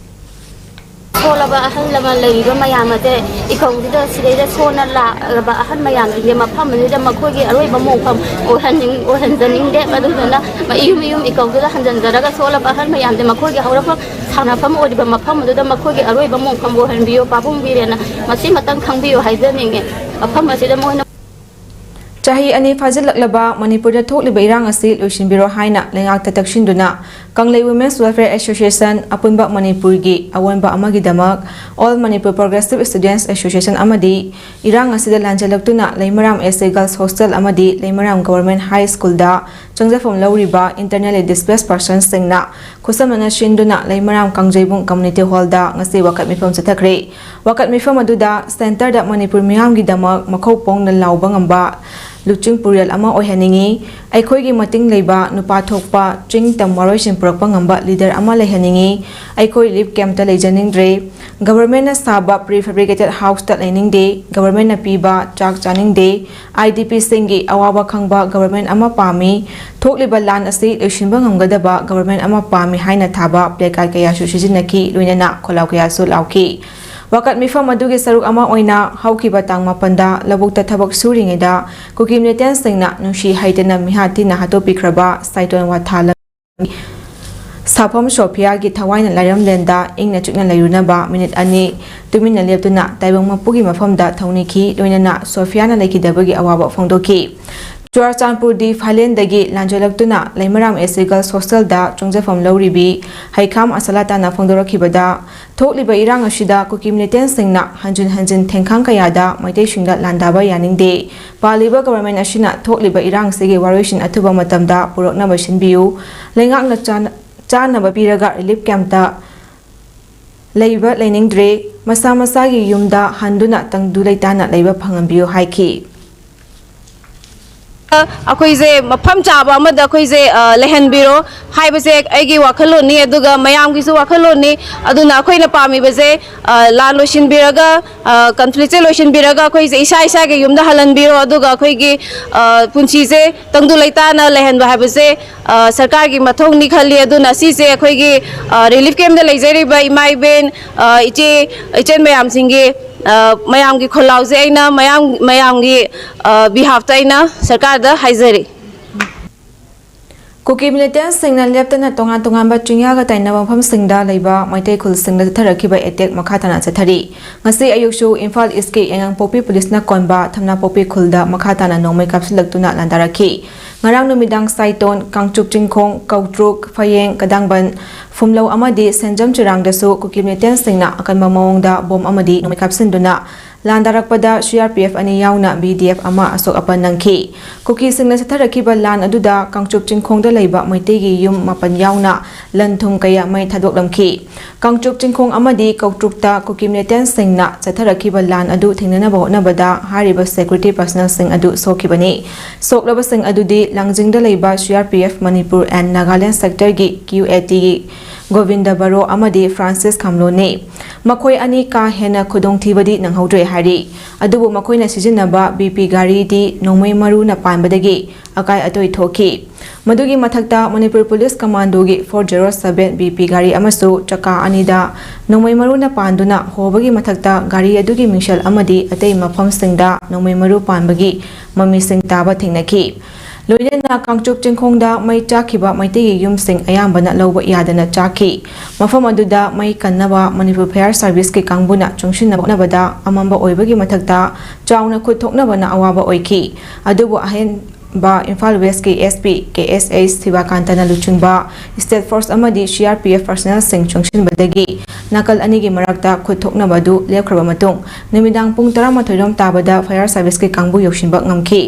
ꯁꯣꯜꯂꯕ ꯑꯍꯜ ꯂꯃꯟ ꯂꯩꯔꯤꯕ ꯃꯌꯥꯝ ꯑꯁꯦ ꯏꯀꯧꯗꯨꯗ ꯁꯤꯗꯩꯗ ꯁꯣꯟꯅ ꯂꯥꯛꯂꯕ ꯑꯍꯜ ꯃꯌꯥꯝꯁꯤꯡꯁꯦ ꯃꯐꯝ ꯑꯗꯨꯗ ꯃꯈꯣꯏꯒꯤ ꯑꯔꯣꯏꯕ ꯃꯣꯡꯐꯝ ꯑꯣꯏꯍꯟꯅꯤꯡ-, ꯑꯣꯏꯍꯟꯖꯅꯤꯡꯗꯦ꯫ ꯑꯗꯨꯗꯨꯅ ꯃꯌꯨꯝ ꯃꯌꯨꯝ ꯏꯀꯧꯗꯨꯗ ꯍꯟꯖꯤꯟꯖꯔꯒ ꯁꯣꯜꯂꯕ ꯑꯍꯜ ꯃꯌꯥꯝꯁꯦ ꯃꯈꯣꯏꯒꯤ ꯍꯧꯔꯛꯐꯝ ꯁꯥꯟꯅꯐꯝ ꯑꯣꯏꯔꯤꯕ ꯃꯐꯝ ꯑꯗꯨꯗ ꯃꯈꯣꯏꯒꯤ ꯑꯔꯣꯏꯕ ꯃꯣꯡꯐꯝ ꯑꯣꯏꯍꯟꯕꯤꯌꯨ꯫ ꯄꯥꯕꯨꯡ ꯕꯤꯔꯦꯟꯅ ꯃꯁꯤꯃꯇꯪ ꯈꯪꯕꯤꯌꯨ ꯍꯥꯏꯖꯅꯤꯡꯉꯦ꯫ ꯃꯐꯝ ꯑꯁꯤꯗ ꯃꯣꯏꯅ ꯆꯍꯤ ꯑꯅꯤ ꯐꯥꯖꯤꯜꯂꯛꯂꯕ ꯃꯅꯤꯄꯨꯔꯗ ꯊꯣꯛꯂꯤꯕ ꯏꯔꯥꯡ ꯑꯁꯤ ꯂꯣꯏꯁꯤꯟꯕꯤꯔꯣ ꯍꯥꯏꯅ ꯂꯩꯉꯥꯛꯇ ꯇꯛꯁꯤꯟꯗꯨꯅ ꯀꯪꯂꯩ Women's Welfare Association ꯑꯄꯨꯟꯕ ꯃꯅꯤꯄꯨꯔꯒꯤ ꯑꯑꯣꯟꯕ ꯑꯃꯒꯤꯗꯃꯛ All Manipur Progressive Students Association ꯑꯃꯗꯤ ꯏꯔꯥꯡ ꯑꯁꯤꯗ ꯂꯥꯟꯖꯜꯂꯛꯇꯨꯅ ꯂꯩꯃꯔꯥꯝ S A Girls Hostel ꯑꯃꯗꯤ ꯂꯩꯃꯔꯥꯝ Government High Schoolꯗ ꯆꯪꯖꯐꯝ ꯂꯧꯔꯤꯕ internally displaced personsꯁꯤꯡꯅ ꯈꯨꯠꯁꯝꯅꯅ ꯁꯤꯟꯗꯨꯅ ꯂꯩꯃꯔꯥꯝ ꯀꯥꯡꯖꯩꯕꯨꯡ Community Hallꯗ ꯉꯁꯤ ꯋꯥꯀꯠ ꯃꯤꯐꯝ ꯆꯠꯊꯈ꯭ꯔꯦ꯫ ꯋꯥꯀꯠ ꯃꯤꯐꯝ ꯑꯗꯨꯗ centreꯗ ꯃꯅꯤꯄꯨꯔ ꯃꯤꯌꯥꯝꯒꯤꯗꯃꯛ ꯃꯈꯧ ꯄꯣꯡꯅ ꯂꯥꯎꯕ ꯉꯝꯕ ꯂꯨꯆꯤꯡ ꯄꯨꯔꯦꯜ ꯑꯃ ꯑꯣꯏꯍꯟꯅꯤꯡꯏ꯫ ꯑꯩꯈꯣꯏꯒꯤ ꯃꯇꯤꯡ ꯂꯩꯕ ꯅꯨꯄꯥ ꯊꯣꯛꯄ ꯆꯤꯡ ꯇꯝ ꯋꯥꯔꯣꯏꯁꯤꯟ ꯄꯨꯔꯛꯄ ꯉꯝꯕ leader ꯑꯃ ꯂꯩꯍꯟꯅꯤꯡꯏ꯫ ꯑꯩꯈꯣꯏ relief campꯇ ꯂꯩꯖꯅꯤꯡꯗ꯭ꯔꯦ꯫ Governmentꯅ ꯁꯥꯕ prefabricated houseꯇ ꯂꯩꯅꯤꯡꯗꯦ꯫ Governmentꯅ ꯄꯤꯕ ꯆꯥꯛ ꯆꯥꯅꯤꯡꯗꯦ꯫ IDPꯁꯤꯡꯒꯤ ꯑꯋꯥꯕ ꯈꯪꯕ government ꯑꯃ ꯄꯥꯝꯃꯤ꯫ ꯊꯣꯛꯂꯤꯕ ꯂꯥꯟ ꯑꯁꯤ ꯂꯣꯏꯁꯤꯟꯕ ꯉꯝꯒꯗꯕ government ꯑꯃ ꯄꯥꯝꯃꯤ ꯍꯥꯏꯅ ꯊꯥꯕ placard ꯀꯌꯥꯁꯨ ꯁꯤꯖꯤꯟꯅꯈꯤ, ꯂꯣꯏꯅꯅ ꯈꯣꯜꯂꯥꯎ ꯀꯌꯥꯁꯨ ꯂꯥꯎꯈꯤ꯫ ꯋꯥꯀꯠ ꯃꯤꯐꯝ ꯑꯗꯨꯒꯤ ꯁꯔꯨꯛ ꯑꯃ ꯑꯣꯏꯅ ꯍꯧꯈꯤꯕ ꯇꯥꯡ ꯃꯥꯄꯟꯗ ꯂꯧꯕꯨꯛꯇ ꯊꯕꯛ ꯁꯨꯔꯤꯉꯩꯗ ꯀꯨꯀꯤ militantꯁꯤꯡꯅ ꯅꯨꯡꯁꯤ ꯍꯩꯇꯅ ꯃꯤꯍꯥꯠ ꯊꯤꯅ ꯍꯥꯠꯇꯣꯛꯄꯤꯈ꯭ꯔꯕ ꯁꯥꯏꯇꯣꯟ ꯋꯥꯊꯥ ꯂꯝ ꯁꯥꯐꯝ ꯁꯣꯐꯤꯌꯥꯒꯤ ꯊꯋꯥꯏꯅ ꯂꯥꯏꯔꯝꯂꯦꯟꯗ ꯏꯪꯅ ꯆꯤꯛꯅ ꯂꯩꯔꯨꯅꯕ minute ꯑꯅꯤ ꯇꯨꯃꯤꯟꯅ ꯂꯦꯞꯇꯨꯅ ꯇꯥꯏꯕꯪ ꯃꯄꯨꯒꯤ ꯃꯐꯝꯗ ꯊꯧꯅꯤꯈꯤ, ꯂꯣꯏꯅꯅ ꯁꯣꯐꯤꯌꯥꯅ ꯂꯩꯈꯤꯗꯕꯒꯤ ꯑꯋꯥꯕ ꯐꯣꯡꯗꯣꯛꯈꯤ꯫ Churachandpur D ꯐꯥꯏꯂꯦꯟꯗꯒꯤ ꯂꯥꯟꯖꯦꯜꯂꯛꯇꯨꯅ Leimaram S A Girls Hostelꯗ ꯆꯪꯖꯐꯝ ꯂꯧꯔꯤꯕꯤ ꯍꯩꯈꯥꯝ ꯑꯁꯂꯥꯇꯥꯅ ꯐꯣꯡꯗꯣꯔꯛꯈꯤꯕꯗ, ꯊꯣꯛꯂꯤꯕ ꯏꯔꯥꯡ ꯑꯁꯤꯗ ꯀꯨꯀꯤ militantꯁꯤꯡꯅ ꯍꯟꯖꯤꯟ ꯍꯟꯖꯤꯟ ꯊꯦꯡꯈꯥꯡ ꯀꯌꯥꯗ ꯃꯩꯇꯩꯁꯤꯡꯗ ꯂꯥꯟꯗꯥꯕ ꯌꯥꯅꯤꯡꯗꯦ꯫ ꯄꯥꯜꯂꯤꯕ government ꯑꯁꯤꯅ ꯊꯣꯛꯂꯤꯕ ꯏꯔꯥꯡꯁꯤꯒꯤ ꯋꯥꯔꯣꯏꯁꯤꯟ ꯑꯊꯨꯕ ꯃꯇꯝꯗ ꯄꯨꯔꯛꯅꯕ ꯁꯤꯟꯕꯤꯌꯨ꯫ ꯂꯩꯉꯥꯛꯅ ꯆꯥꯅ-, ꯆꯥꯅꯕ ꯄꯤꯔꯒ relief campꯇ ꯂꯩꯕ ꯂꯩꯅꯤꯡꯗ꯭ꯔꯦ꯫ ꯃꯁꯥ ꯃꯁꯥꯒꯤ ꯌꯨꯝꯗ ꯍꯟꯗꯨꯅ ꯇꯪꯗꯨ ꯂꯩꯇꯥꯅ ꯂꯩꯕ ꯐꯪꯍꯟꯕꯤꯌꯨ ꯍꯥꯏꯈꯤ꯫ ꯑꯩꯈꯣꯏꯁꯦ ꯃꯐꯝ ꯆꯥꯕ ꯑꯃꯗ ꯑꯩꯈꯣꯏꯁꯦ, ꯑ, ꯂꯩꯍꯟꯕꯤꯔꯣ ꯍꯥꯏꯕꯁꯦ ꯑꯩꯒꯤ ꯋꯥꯈꯜꯂꯣꯟꯅꯤ, ꯑꯗꯨꯒ ꯃꯌꯥꯝꯒꯤꯁꯨ ꯋꯥꯈꯜꯂꯣꯟꯅꯤ꯫ ꯑꯗꯨꯅ ꯑꯩꯈꯣꯏꯅ ꯄꯥꯝꯃꯤꯕꯁꯦ, ꯑ, ꯂꯥꯟ ꯂꯣꯏꯁꯤꯟꯕꯤꯔꯒ, ꯑ, conflictꯁꯦ ꯂꯣꯏꯁꯤꯟꯕꯤꯔꯒ ꯑꯩꯈꯣꯏꯁꯦ ꯏꯁꯥ ꯏꯁꯥꯒꯤ ꯌꯨꯝꯗ ꯍꯜꯍꯟꯕꯤꯔꯣ, ꯑꯗꯨꯒ ꯑꯩꯈꯣꯏꯒꯤ, ꯑ, ꯄꯨꯟꯁꯤꯁꯦ ꯇꯪꯗꯨ ꯂꯩꯇꯥꯅ ꯂꯩꯍꯟꯕ ꯍꯥꯏꯕꯁꯦ, ꯑ, ꯁꯔꯀꯥꯔꯒꯤ ꯃꯊꯧꯅꯤ ꯈꯜꯂꯤ꯫ ꯑꯗꯨꯅ ꯁꯤꯁꯦ ꯑꯩꯈꯣꯏꯒꯤ, ꯑ, relief campꯇ ꯂꯩꯖꯔꯤꯕ ꯏꯃꯥ ꯏꯕꯦꯟ, ꯑ, ꯏꯆꯦ ꯏꯆꯟ ꯃꯌꯥꯝꯁꯤꯡꯒꯤ, ꯑ, ꯃꯌꯥꯝꯒꯤ ꯈꯣꯜꯂꯥꯎꯁꯦ ꯑꯩꯅ ꯃꯌꯥꯝ, ꯃꯌꯥꯝꯒꯤ, ꯑ, behalfꯇ ꯑꯩꯅ ꯁꯔꯀꯥꯔꯗ ꯍꯥꯏꯖꯔꯤ꯫ ꯀꯨꯀꯤ ꯃꯤꯂꯤꯇꯦꯟꯁꯁꯤꯡꯅ ꯂꯦꯞꯇꯅ ꯇꯣꯉꯥꯟ ꯇꯣꯉꯥꯟꯕ ꯆꯤꯡꯌꯥꯒ ꯇꯥꯏꯅꯕ ꯃꯐꯝꯁꯤꯡꯗ ꯂꯩꯕ ꯃꯩꯇꯩ ꯈꯨꯜꯁꯤꯡꯗ ꯆꯠꯊꯔꯛꯈꯤꯕ ꯑꯦꯇꯦꯛ ꯃꯈꯥ ꯇꯥꯅ ꯆꯠꯊꯔꯤ꯫ ꯉꯁꯤ ꯑꯌꯨꯛꯁꯨ ꯏꯝꯐꯥꯜ ꯏꯁꯀꯤ ꯌꯥꯏꯉꯪꯄꯣꯛꯄꯤ ꯄꯨꯂꯤꯁꯅ ꯀꯣꯟꯕ ꯊꯝꯅꯥꯄꯣꯛꯄꯤ ꯈꯨꯜꯗ ꯃꯈꯥ ꯇꯥꯅ ꯅꯣꯡꯃꯩ ꯀꯥꯞꯁꯤꯜꯂꯛꯇꯨꯅ ꯂꯥꯟꯗꯥꯔꯛꯈꯤ꯫ ꯉꯔꯥꯡ ꯅꯨꯃꯤꯗꯥꯡ ꯁꯥꯏꯇꯣꯟ, ꯀꯥꯡꯆꯨꯞ ꯆꯤꯡꯈꯣꯡ, ꯀꯧꯇ꯭ꯔꯨꯛ, ꯐꯌꯦꯡ, ꯀꯗꯥꯡꯕꯟ, ꯐꯨꯝꯂꯧ ꯑꯃꯗꯤ ꯁꯦꯟꯖꯝ ꯆꯤꯔꯥꯡꯗꯁꯨ ꯀꯨꯀꯤ ꯃꯤꯂꯤꯇꯦꯟꯁꯁꯤꯡꯅ ꯑꯀꯟꯕ ꯃꯑꯣꯡꯗ ꯕꯣꯝ ꯑꯃꯗꯤ ꯅꯣꯡꯃꯩ ꯀꯥꯞꯁꯤꯟꯗꯨꯅ ꯂꯥꯟꯗꯥꯔꯛꯄꯗ ꯁꯤ ꯑꯥꯔ ꯄꯤ ꯑꯦꯐ ꯑꯅꯤ ꯌꯥꯎꯅ ꯕꯤ ꯗꯤ ꯑꯦꯐ ꯑꯃ ꯑꯁꯣꯛ ꯑꯄꯟ ꯅꯪꯈꯤ꯫ ꯀꯨꯀꯤꯁꯤꯡꯅ ꯆꯠꯊꯔꯛꯈꯤꯕ ꯂꯥꯟ ꯑꯗꯨꯗ ꯀꯥꯡꯆꯨꯞ ꯆꯤꯡꯈꯣꯡꯗ ꯂꯩꯕ ꯃꯩꯇꯩꯒꯤ ꯌꯨꯝ ꯃꯥꯄꯟ ꯌꯥꯎꯅ ꯂꯟ ꯊꯨꯝ ꯀꯌꯥ ꯃꯩ ꯊꯥꯗꯣꯛꯂꯝꯈꯤ꯫ ꯀꯥꯡꯆꯨꯞ ꯆꯤꯡꯈꯣꯡ ꯑꯃꯗꯤ ꯀꯧꯇ꯭ꯔꯨꯛꯇ ꯀꯨꯀꯤ ꯃꯤꯂꯤꯇꯦꯟꯁꯁꯤꯡꯅ ꯆꯠꯊꯔꯛꯈꯤꯕ ꯂꯥꯟ ꯑꯗꯨ ꯊꯤꯡꯅꯅꯕ ꯍꯣꯠꯅꯕꯗ ꯍꯥꯏꯔꯤꯕ ꯁꯦꯀ꯭ꯌꯨꯔꯤꯇꯤ ꯄꯔꯁꯅꯦꯜꯁꯤꯡ ꯑꯗꯨ ꯁꯣꯛꯈꯤꯕꯅꯤ꯫ ꯁꯣꯛꯂꯕꯁꯤꯡ ꯑꯗꯨꯗꯤ ꯂꯥꯡꯖꯤꯡꯗ ꯂꯩꯕ C R P F Manipur and Nagaland ꯁꯦꯛꯇꯔꯒꯤ ꯀ꯭ꯌꯨ ꯑꯦ ꯇꯤꯒꯤ ꯒꯣꯕꯤꯟꯗ ꯕꯔꯣ ꯑꯃꯗꯤ ꯐ꯭ꯔꯥꯟꯁꯤꯁ ꯈꯥꯝꯂꯣꯅꯤ꯫ ꯃꯈꯣꯏ ꯑꯅꯤ ꯀꯥ ꯍꯦꯟꯅ ꯈꯨꯗꯣꯡꯊꯤꯕꯗꯤ ꯅꯪꯍꯧꯗ꯭ꯔꯦ ꯍꯥꯏꯔꯤ꯫ ꯑꯗꯨꯕꯨ ꯃꯈꯣꯏꯅ ꯁꯤꯖꯤꯟꯅꯕ ꯕꯤ ꯄꯤ ꯒꯥꯔꯤꯗꯤ ꯅꯣꯡꯃꯩ ꯃꯔꯨꯅ ꯄꯥꯟꯕꯗꯒꯤ ꯑꯀꯥꯏ ꯑꯇꯣꯏ ꯊꯣꯛꯈꯤ꯫ ꯃꯗꯨꯒꯤ ꯃꯊꯛꯇ ꯃꯅꯤꯄꯨꯔ ꯄꯨꯂꯤꯁ ꯀꯃꯥꯟꯗꯣꯒꯤ four zero seven B P ꯒꯥꯔꯤ ꯑꯃꯁꯨ ꯆꯀꯥ ꯑꯅꯤꯗ ꯅꯣꯡꯃꯩ ꯃꯔꯨꯅ ꯄꯥꯟꯗꯨꯅ ꯍꯣꯕꯒꯤ ꯃꯊꯛꯇ ꯒꯥꯔꯤ ꯑꯗꯨꯒꯤ ꯃꯤꯡꯁꯦꯜ ꯑꯃꯗꯤ ꯑꯇꯩ ꯃꯐꯝꯁꯤꯡꯗ ꯅꯣꯡꯃꯩ ꯃꯔꯨ ꯄꯥꯟꯕꯒꯤ ꯃꯃꯤꯁꯤꯡ ꯇꯥꯕ ꯊꯦꯡꯅꯈꯤ꯫ ꯂꯣꯏꯅꯅ ꯀꯥꯡꯆꯨꯞ ꯆꯤꯡꯈꯣꯡꯗ ꯃꯩ ꯆꯥꯛꯈꯤꯕ ꯃꯩꯇꯩꯒꯤ ꯌꯨꯝꯁꯤꯡ ꯑꯌꯥꯝꯕꯅ ꯂꯧꯕ ꯌꯥꯗꯅ ꯆꯥꯛꯈꯤ꯫ ꯃꯐꯝ ꯑꯗꯨꯗ ꯃꯩ ꯀꯟꯅꯕ ꯃꯅꯤꯄꯨꯔ ꯐꯥꯌꯔ ꯁꯥꯔꯚꯤꯁꯀꯤ ꯀꯥꯡꯕꯨꯅ ꯆꯪꯁꯤꯟꯅꯕ ꯍꯣꯠꯅꯕꯗ ꯑꯃꯝꯕ ꯑꯣꯏꯕꯒꯤ ꯃꯊꯛꯇ ꯆꯥꯎꯅ ꯈꯨꯠ ꯊꯣꯛꯅꯕꯅ ꯑꯋꯥꯕ ꯑꯣꯏꯈꯤ꯫ ꯑꯗꯨꯕꯨ ꯑꯍꯦꯟꯕ ꯏꯝꯐꯥꯜ ꯋꯦꯁꯀꯤ ꯑꯦꯁ ꯄꯤ ꯀꯦ ꯑꯦꯁ ꯑꯩꯆ ꯁꯤꯕꯥꯀꯥꯟꯇꯅ ꯂꯨꯆꯤꯡꯕ ꯁ꯭ꯇꯦꯠ ꯐꯣꯔꯁ ꯑꯃꯗꯤ ꯁꯤ ꯑꯥꯔ ꯄꯤ ꯑꯦꯐ ꯄꯔꯁꯅꯦꯜꯁꯤꯡ ꯆꯪꯁꯤꯟꯕꯗꯒꯤ ꯅꯥꯀꯜ ꯑꯅꯤꯒꯤ ꯃꯔꯛꯇ ꯈꯨꯠ ꯊꯣꯛꯅꯕ ꯑꯗꯨ ꯂꯦꯞꯈ꯭ꯔꯕ ꯃꯇꯨꯡ ꯅꯨꯃꯤꯗꯥꯡ ꯄꯨꯡ ꯇꯔꯥꯃꯥꯊꯣꯏ ꯔꯣꯝ ꯇꯥꯕꯗ ꯐꯥꯌꯔ ꯁꯥꯔꯚꯤꯁꯀꯤ ꯀꯥꯡꯕꯨ ꯌꯧꯁꯤꯟꯕ ꯉꯝꯈꯤ꯫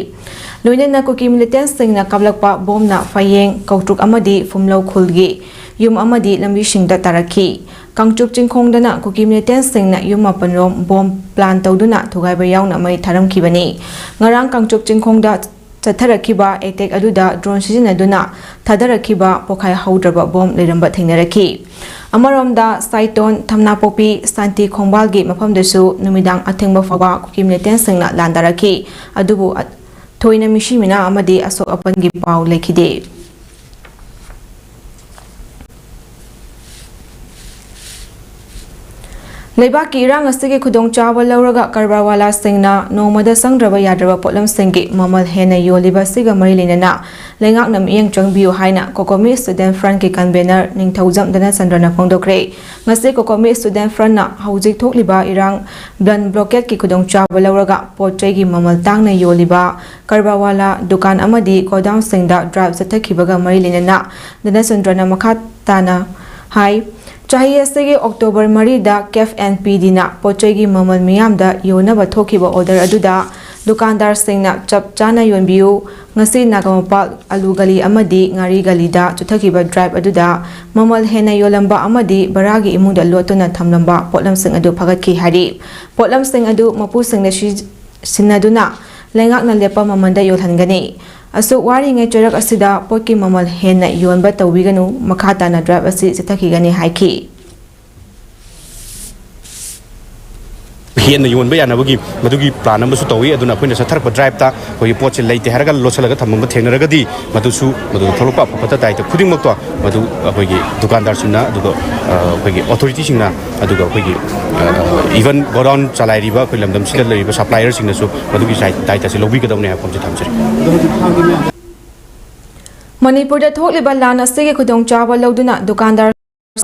ꯂꯣꯏꯅꯅ ꯀꯨꯀꯤ ꯃꯤꯂꯤꯇꯦꯟꯁꯁꯤꯡꯅ ꯀꯥꯞꯂꯛꯄ ꯕꯣꯝꯅ ꯐꯌꯦꯡ, ꯀꯧꯇ꯭ꯔꯨꯛ ꯑꯃꯗꯤ ꯐꯨꯝꯂꯧ ꯈꯨꯜꯒꯤ ꯌꯨꯝ ꯑꯃꯗꯤ ꯂꯝꯕꯤꯁꯤꯡꯗ ꯇꯥꯔꯛꯈꯤ꯫ ꯀꯥꯡꯆꯨꯞ ꯆꯤꯡꯈꯣꯡꯗꯅ ꯀꯨꯀꯤ ꯃꯤꯂꯤꯇꯦꯟꯁꯁꯤꯡꯅ ꯌꯨꯝ ꯃꯥꯄꯟꯔꯣꯝ ꯕꯣꯝ ꯄ꯭ꯂꯥꯟ ꯇꯧꯗꯨꯅ ꯊꯨꯒꯥꯏꯕ ꯌꯥꯎꯅ ꯃꯩ ꯊꯥꯔꯝꯈꯤꯕꯅꯤ꯫ ꯉꯔꯥꯡ ꯀꯥꯡꯆꯨꯞ ꯆꯤꯡꯈꯣꯡꯗ ꯆꯠꯊꯔꯛꯈꯤꯕ ꯑꯦꯇꯦꯛ ꯑꯗꯨꯗ ꯗ꯭ꯔꯣꯟ ꯁꯤꯖꯤꯟꯅꯗꯨꯅ ꯊꯥꯗꯔꯛꯈꯤꯕ ꯄꯣꯈꯥꯏ ꯍꯧꯗ꯭ꯔꯕ ꯕꯣꯝ ꯂꯩꯔꯝꯕ ꯊꯦꯡꯅꯔꯛꯈꯤ꯫ ꯑꯃꯔꯣꯝꯗ ꯁꯥꯏꯇꯣꯟ, ꯊꯝꯅꯥꯄꯣꯛꯄꯤ, ꯁꯥꯟꯇꯤ ꯈꯣꯡꯕꯥꯜꯒꯤ ꯃꯐꯝꯗꯁꯨ ꯅꯨꯃꯤꯗꯥꯡ ꯑꯊꯦꯡꯕ ꯐꯥꯎꯕ ꯀꯨꯀꯤ ꯃꯤꯂꯤꯇꯦꯟꯁꯁꯤꯡꯅ ꯂꯥꯟꯗꯥꯔꯛꯈꯤ꯫ ꯑꯗꯨꯕꯨ ꯊꯣꯏꯅ ꯃꯤꯁꯤ ꯃꯤꯅꯥ ꯑꯃꯗꯤ ꯑꯁꯣꯛ ꯑꯄꯟꯒꯤ ꯄꯥꯎ ꯂꯩꯈꯤꯗꯦ꯫ ꯂꯩꯕꯥꯛꯀꯤ ꯏꯔꯥꯡ ꯑꯁꯤꯒꯤ ꯈꯨꯗꯣꯡꯆꯥꯕ ꯂꯧꯔꯒ ꯀꯔꯕꯥꯔꯋꯥꯂꯥꯁꯤꯡꯅ ꯅꯣꯡꯃꯗ ꯆꯪꯗ꯭ꯔꯕ ꯌꯥꯗ꯭ꯔꯕ ꯄꯣꯠꯂꯝꯁꯤꯡꯒꯤ ꯃꯃꯜ ꯍꯦꯟꯅ ꯌꯣꯜꯂꯤꯕ ꯑꯁꯤꯒ ꯃꯔꯤ ꯂꯩꯅꯅ ꯂꯩꯉꯥꯛꯅ ꯃꯤꯠꯌꯦꯡ ꯆꯪꯕꯤꯌꯨ ꯍꯥꯏꯅ COCOMI Student Frontꯀꯤ convener ꯅꯤꯡꯊꯧꯖꯝ ꯙꯅꯆꯟꯗ꯭ꯔꯅ ꯐꯣꯡꯗꯣꯛꯈ꯭ꯔꯦ꯫ ꯉꯁꯤ COCOMI Student Frontꯅ ꯍꯧꯖꯤꯛ ꯊꯣꯛꯂꯤꯕ ꯏꯔꯥꯡ, ꯕꯟ blockade ꯀꯤ ꯈꯨꯗꯣꯡꯆꯥꯕ ꯂꯧꯔꯒ ꯄꯣꯠ ꯆꯩꯒꯤ ꯃꯃꯜ ꯇꯥꯡꯅ ꯌꯣꯜꯂꯤꯕ ꯀꯔꯕꯥꯔꯋꯥꯂꯥ, ꯗꯨꯀꯥꯟ ꯑꯃꯗꯤ ꯒꯣꯗꯥꯎꯟꯁꯤꯡꯗ drive ꯆꯠꯊꯈꯤꯕꯒ ꯃꯔꯤ ꯂꯩꯅꯅ ꯙꯅꯆꯟꯗ꯭ꯔꯅ ꯃꯈꯥ ꯇꯥꯅ ꯍꯥꯏ, ꯆꯍꯤ ꯑꯁꯤꯒꯤ October ꯃꯔꯤꯗ CAFE and PDꯅ ꯄꯣꯠ ꯆꯩꯒꯤ ꯃꯃꯜ ꯃꯤꯌꯥꯝꯗ ꯌꯣꯟꯅꯕ ꯊꯣꯛꯈꯤꯕ order ꯑꯗꯨꯗ ꯗꯨꯀꯥꯟꯗꯥꯔꯁꯤꯡꯅ ꯆꯞ ꯆꯥꯅ ꯌꯣꯟꯕꯤꯌꯨ꯫ ꯉꯁꯤ ꯅꯥꯒꯥꯃꯄꯥꯜ ꯑꯂꯨ ꯒꯂꯤ ꯑꯃꯗꯤ ꯉꯥꯔꯤ ꯒꯂꯤꯗ ꯆꯠꯊꯈꯤꯕ drive ꯑꯗꯨꯗ ꯃꯃꯜ ꯍꯦꯟꯅ ꯌꯣꯜꯂꯝꯕ ꯑꯃꯗꯤ ꯚꯔꯥꯒꯤ ꯏꯃꯨꯡꯗ ꯂꯣꯠꯇꯨꯅ ꯊꯝꯂꯝꯕ ꯄꯣꯠꯂꯝꯁꯤꯡ ꯑꯗꯨ ꯐꯒꯠꯈꯤ ꯍꯥꯏꯔꯤ꯫ ꯄꯣꯠꯂꯝꯁꯤꯡ ꯑꯗꯨ ꯃꯄꯨꯁꯤꯡꯅ ꯁꯤ-, ꯁꯤꯟꯅꯗꯨꯅ ꯂꯩꯉꯥꯛꯅ ꯂꯦꯞꯄ ꯃꯃꯜꯗ ꯌꯣꯜꯍꯟꯒꯅꯤ꯫ ꯑꯁꯨꯛ ꯋꯥꯔꯤꯉꯩ ꯆꯩꯔꯛ ꯑꯁꯤꯗ ꯄꯣꯠꯀꯤ ꯃꯃꯜ ꯍꯦꯟꯅ ꯌꯣꯟꯕ ꯇꯧꯕꯤꯒꯅꯨ, ꯃꯈꯥ ꯇꯥꯅ drive ꯑꯁꯤ ꯆꯠꯊꯈꯤꯒꯅꯤ ꯍꯥꯏꯈꯤ꯫ ꯍꯦꯟꯅ ꯌꯣꯟꯕ ꯌꯥꯅꯕꯒꯤ ꯃꯗꯨꯒꯤ plan ꯑꯃꯁꯨ ꯇꯧꯏ꯫ ꯑꯗꯨꯅ ꯑꯩꯈꯣꯏꯅ ꯆꯠꯊꯔꯛꯄ driveꯇ ꯑꯩꯈꯣꯏꯒꯤ ꯄꯣꯠꯁꯦ ꯂꯩꯇꯦ ꯍꯥꯏꯔꯒ ꯂꯣꯠꯁꯤꯜꯂꯒ ꯊꯝꯃꯝꯕ ꯊꯦꯡꯅꯔꯒꯗꯤ ꯃꯗꯨꯁꯨ, ꯃꯗꯨꯗ ꯊꯣꯛꯂꯛꯄ ꯑꯐ ꯐꯠꯇ ꯗꯥꯏꯇ ꯈꯨꯗꯤꯡꯃꯛꯇꯣ ꯃꯗꯨ ꯑꯩꯈꯣꯏꯒꯤ ꯗꯨꯀꯥꯟꯗꯥꯔꯁꯤꯡꯅ, ꯑꯗꯨꯒ, ꯑ, ꯑꯩꯈꯣꯏꯒꯤ authorityꯁꯤꯡꯅ, ꯑꯗꯨꯒ ꯑꯩꯈꯣꯏꯒꯤ, ꯑ, even godown ꯆꯂꯥꯏꯔꯤꯕ ꯑꯩꯈꯣꯏ ꯂꯝꯗꯝꯁꯤꯗ ꯂꯩꯔꯤꯕ supplierꯁꯤꯡꯅꯁꯨ ꯃꯗꯨꯒꯤ ꯗꯥꯏ-, ꯗꯥꯏꯇꯁꯦ ꯂꯧꯕꯤꯒꯗꯕꯅꯤ ꯍꯥꯏꯕ ꯋꯥꯐꯝꯁꯦ ꯊꯝꯖꯔꯤ꯫ ꯃꯅꯤꯄꯨꯔꯗ ꯊꯣꯛꯂꯤꯕ ꯂꯥꯟ ꯑꯁꯤꯒꯤ ꯈꯨꯗꯣꯡꯆꯥꯕ ꯂꯧꯗꯨꯅ ꯗꯨꯀꯥꯟꯗꯥꯔ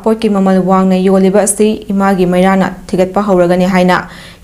ꯄꯣꯠꯀꯤ ꯃꯃꯜ ꯋꯥꯡꯅ ꯌꯣꯜꯂꯤꯕ ꯑꯁꯤ ꯏꯃꯥꯒꯤ ꯃꯩꯔꯥꯅ ꯊꯤꯒꯠꯄ ꯍꯧꯔꯒꯅꯤ ꯍꯥꯏꯅ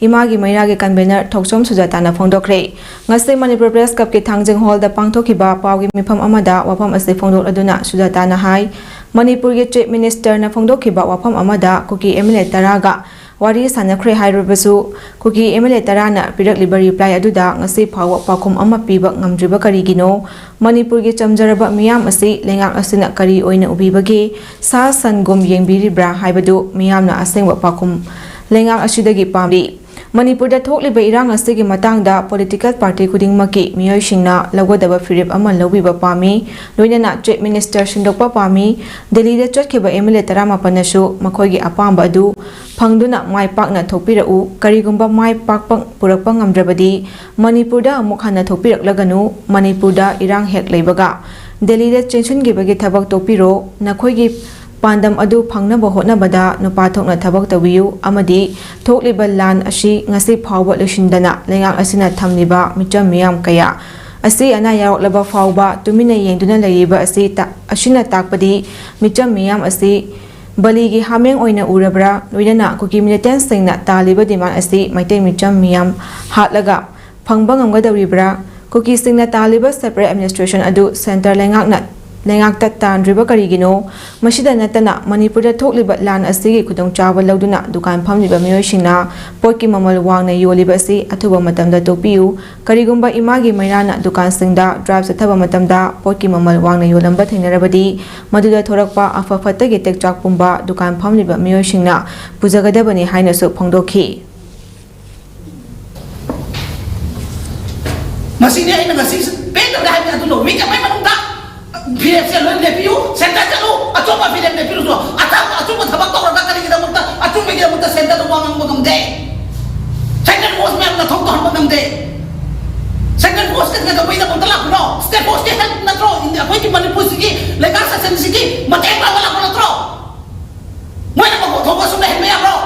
ꯏꯃꯥꯒꯤ ꯃꯩꯔꯥꯒꯤ convener ꯊꯣꯛꯆꯣꯝ ꯁꯨꯖꯥꯇꯥꯅ ꯐꯣꯡꯗꯣꯛꯈ꯭ꯔꯦ꯫ ꯉꯁꯤ ꯃꯅꯤꯄꯨꯔ Press Clubꯀꯤ ꯊꯥꯡꯖꯤꯡ Hallꯗ ꯄꯥꯡꯊꯣꯛꯈꯤꯕ ꯄꯥꯎꯒꯤ ꯃꯤꯐꯝ ꯑꯃꯗ ꯋꯥꯐꯝ ꯑꯁꯤ ꯐꯣꯡꯗꯣꯛꯂꯗꯨꯅ ꯁꯨꯖꯥꯇꯥꯅ ꯍꯥꯏ, ꯃꯅꯤꯄꯨꯔꯒꯤ Chief Ministerꯅ ꯐꯣꯡꯗꯣꯛꯈꯤꯕ ꯋꯥꯐꯝ ꯑꯃꯗ ꯀꯨꯀꯤ MLA ꯇꯔꯥꯒ ꯋꯥꯔꯤ ꯁꯥꯟꯅꯈ꯭ꯔꯦ ꯍꯥꯏꯔꯕꯁꯨ, ꯀꯨꯀꯤ MLA ꯇꯔꯥꯅ ꯄꯤꯔꯛꯂꯤꯕ reply ꯑꯗꯨꯗ ꯉꯁꯤ ꯐꯥꯎꯕ ꯄꯥꯎꯈꯨꯝ ꯑꯃ ꯄꯤꯕ ꯉꯝꯗ꯭ꯔꯤꯕ ꯀꯔꯤꯒꯤꯅꯣ? ꯃꯅꯤꯄꯨꯔꯒꯤ ꯆꯝꯖꯔꯕ ꯃꯤꯌꯥꯝ ꯑꯁꯤ ꯂꯩꯉꯥꯛ ꯑꯁꯤꯅ ꯀꯔꯤ ꯑꯣꯏꯅ ꯎꯕꯤꯕꯒꯦ? ꯁꯥ ꯁꯟꯒꯨꯝ ꯌꯦꯡꯕꯤꯔꯤꯕ꯭ꯔꯥ ꯍꯥꯏꯕꯗꯨ ꯃꯤꯌꯥꯝꯅ ꯑꯁꯦꯡꯕ ꯄꯥꯎꯈꯨꯝ ꯂꯩꯉꯥꯛ ꯑꯁꯤꯗꯒꯤ ꯄꯥꯝꯂꯤ꯫ ꯃꯅꯤꯄꯨꯔꯗ ꯊꯣꯛꯂꯤꯕ ꯏꯔꯥꯡ ꯑꯁꯤꯒꯤ ꯃꯇꯥꯡꯗ political party ꯈꯨꯗꯤꯡꯃꯛꯀꯤ ꯃꯤꯑꯣꯏꯁꯤꯡꯅ ꯂꯧꯒꯗꯕ ꯐꯤꯔꯦꯞ ꯑꯃ ꯂꯧꯕꯤꯕ ꯄꯥꯝꯃꯤ꯫ ꯂꯣꯏꯅꯅ Chief Minister ꯁꯤꯟꯗꯣꯛꯄ ꯄꯥꯝꯃꯤ꯫ ꯗꯦꯜꯂꯤꯗ ꯆꯠꯈꯤꯕ MLA ꯇꯔꯥꯃꯥꯄꯟꯅꯁꯨ ꯃꯈꯣꯏꯒꯤ ꯑꯄꯥꯝꯕ ꯑꯗꯨ ꯐꯪꯗꯨꯅ ꯃꯥꯏ ꯄꯥꯛꯅ ꯊꯣꯛꯄꯤꯔꯛꯎ꯫ ꯀꯔꯤꯒꯨꯝꯕ ꯃꯥꯏ ꯄꯥꯛꯄ ꯄꯨꯔꯛꯄ ꯉꯝꯗ꯭ꯔꯕꯗꯤ ꯃꯅꯤꯄꯨꯔꯗ ꯑꯃꯨꯛ ꯍꯟꯅ ꯊꯣꯛꯄꯤꯔꯛꯂꯒꯅꯨ꯫ ꯃꯅꯤꯄꯨꯔꯗ ꯏꯔꯥꯡ ꯍꯦꯛ ꯂꯩꯕꯒ ꯗꯦꯜꯂꯤꯗ ꯆꯦꯟꯁꯤꯟꯈꯤꯕꯒꯤ ꯊꯕꯛ ꯇꯣꯛꯄꯤꯔꯣ꯫ ꯅꯈꯣꯏꯒꯤ ꯄꯥꯟꯗꯝ ꯑꯗꯨ ꯐꯪꯅꯕ ꯍꯣꯠꯅꯕꯗ ꯅꯨꯄꯥ ꯊꯣꯛꯅ ꯊꯕꯛ ꯇꯧꯕꯤꯌꯨ ꯑꯃꯗꯤ ꯊꯣꯛꯂꯤꯕ ꯂꯥꯟ ꯑꯁꯤ ꯉꯁꯤ ꯐꯥꯎꯕ ꯂꯣꯏꯁꯤꯟꯗꯅ ꯂꯩꯉꯥꯛ ꯑꯁꯤꯅ ꯊꯝꯂꯤꯕ ꯃꯤꯆꯝ ꯃꯤꯌꯥꯝ ꯀꯌꯥ ꯑꯁꯤ ꯑꯅꯥ ꯌꯥꯎꯔꯛꯂꯕ ꯐꯥꯎꯕ ꯇꯨꯃꯤꯟꯅ ꯌꯦꯡꯗꯨꯅ ꯂꯩꯔꯤꯕ ꯑꯁꯤ ꯇ-, ꯑꯁꯤꯅ ꯇꯥꯛꯄꯗꯤ ꯃꯤꯆꯝ ꯃꯤꯌꯥꯝ ꯑꯁꯤ ꯕꯂꯤꯒꯤ ꯍꯥꯃꯦꯡ ꯑꯣꯏꯅ ꯎꯔꯕ꯭ꯔꯥ? ꯂꯣꯏꯅꯅ ꯀꯨꯀꯤ ꯃꯤꯂꯤꯇꯦꯟꯁꯁꯤꯡꯅ ꯇꯥꯜꯂꯤꯕ ꯗꯤꯃꯥꯟ ꯑꯁꯤ ꯃꯩꯇꯩ ꯃꯤꯆꯝ ꯃꯤꯌꯥꯝ ꯍꯥꯠꯂꯒ ꯐꯪꯕ ꯉꯝꯒꯗꯧꯔꯤꯕ꯭ꯔꯥ? ꯀꯨꯀꯤꯁꯤꯡꯅ ꯇꯥꯜꯂꯤꯕ separate administration ꯑꯗꯨ centre ꯂꯩꯉꯥꯛꯅ, ꯂꯩꯉꯥꯛꯇ ꯇꯥꯟꯗ꯭ꯔꯤꯕ ꯀꯔꯤꯒꯤꯅꯣ? ꯃꯁꯤꯗ ꯅꯠꯇꯅ ꯃꯅꯤꯄꯨꯔꯗ ꯊꯣꯛꯂꯤꯕ ꯂꯥꯟ ꯑꯁꯤꯒꯤ ꯈꯨꯗꯣꯡꯆꯥꯕ ꯂꯧꯗꯨꯅ ꯗꯨꯀꯥꯟ ꯐꯝꯂꯤꯕ ꯃꯤꯑꯣꯏꯁꯤꯡꯅ ꯄꯣꯠꯀꯤ ꯃꯃꯜ ꯋꯥꯡꯅ ꯌꯣꯜꯂꯤꯕ ꯑꯁꯤ ꯑꯊꯨꯕ ꯃꯇꯝꯗ ꯇꯣꯛꯄꯤꯌꯨ꯫ ꯀꯔꯤꯒꯨꯝꯕ ꯏꯃꯥꯒꯤ ꯃꯩꯔꯥꯅ ꯗꯨꯀꯥꯟꯁꯤꯡꯗ drive ꯆꯠꯊꯕ ꯃꯇꯝꯗ ꯄꯣꯠꯀꯤ ꯃꯃꯜ ꯋꯥꯡꯅ ꯌꯣꯜꯂꯝꯕ ꯊꯦꯡꯅꯔꯕꯗꯤ, ꯃꯗꯨꯗ ꯊꯣꯔꯛꯄ ꯑꯐ ꯐꯠꯇꯒꯤ ꯇꯦꯛꯆꯥꯛ ꯄꯨꯝꯕ ꯗꯨꯀꯥꯟ ꯐꯝꯂꯤꯕ ꯃꯤꯑꯣꯏꯁꯤꯡꯅ ꯄꯨꯖꯒꯗꯕꯅꯤ ꯍꯥꯏꯅꯁꯨ ꯐꯣꯡꯗꯣꯛꯈꯤ꯫ ꯃꯁꯤꯅꯤ ꯑꯩꯅ ꯉꯁꯤ ꯄꯦꯟꯗꯕ ꯍꯥꯏꯕꯅꯤ꯫ ꯑꯗꯨꯅ week ꯑꯃꯒꯤ ꯃꯅꯨꯡꯗ ꯐꯤꯔꯦꯞꯁꯦ ꯂꯣꯏ ꯂꯦꯞꯄꯤꯌꯨ, centre ꯆꯠꯂꯨ, ꯑꯆꯨꯝꯕ ꯐꯤꯔꯦꯞ ꯂꯦꯞꯄꯤꯔꯨꯁꯨ꯫ ꯑꯆꯨꯝꯕ, ꯑꯆꯨꯝꯕ ꯊꯕꯛ ꯇꯧꯔꯒ ꯀꯔꯤꯒꯤꯗꯃꯛꯇ ꯑꯆꯨꯝꯕꯒꯤꯗꯃꯛꯇ centre ꯗ ꯋꯥ ꯉꯥꯡꯕ ꯉꯝꯗꯦ? Central force ꯃꯌꯥꯝ ꯅꯊꯧ ꯇꯧꯍꯟꯕ ꯉꯝꯗꯦ꯫ Central force ꯀ ꯀꯩꯗꯧꯕꯒꯤꯗꯃꯛꯇ ꯂꯥꯛꯄꯅꯣ? State force ꯀꯤ help ꯅꯠꯇ꯭ꯔꯣ? ꯏꯟꯗꯤꯌꯥ, ꯑꯩꯈꯣꯏꯒꯤ ꯃꯅꯤꯄꯨꯔꯁꯤꯒꯤ ꯂꯩꯉꯥꯛ ꯁꯥꯁꯟꯁꯤꯒꯤ ꯃꯇꯦꯡ ꯄꯥꯡꯕ ꯂꯥꯛꯄ ꯅꯠꯇ꯭ꯔꯣ? ꯃꯣꯏꯅ ꯃꯀꯣꯛ ꯊꯣꯡꯕ ꯁꯨꯝ ꯂꯩꯍꯟꯕ ꯌꯥꯕ꯭ꯔꯣ?